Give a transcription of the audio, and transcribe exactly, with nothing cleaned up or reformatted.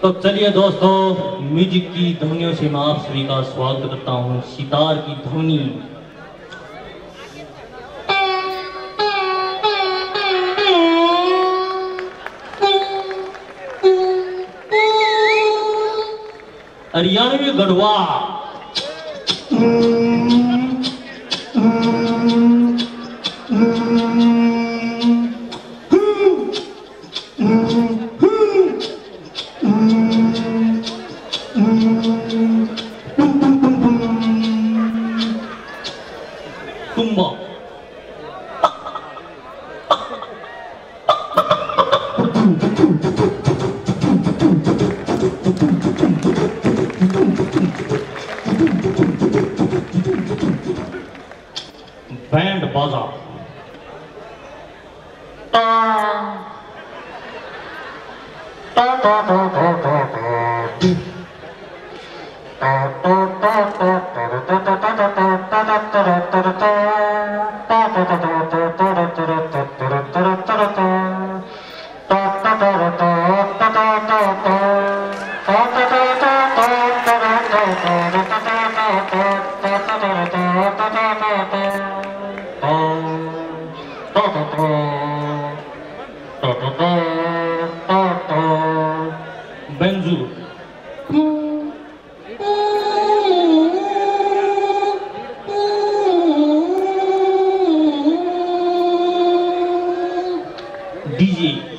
तो चलिए दोस्तों, म्यूजिक की ध्वनियों से मैं आप सभी का स्वागत करता हूँ। सितार की ध्वनि। हरियाणवी गढ़वा। तुम्बा। बैंड बाजा। बेंजू। डीजे।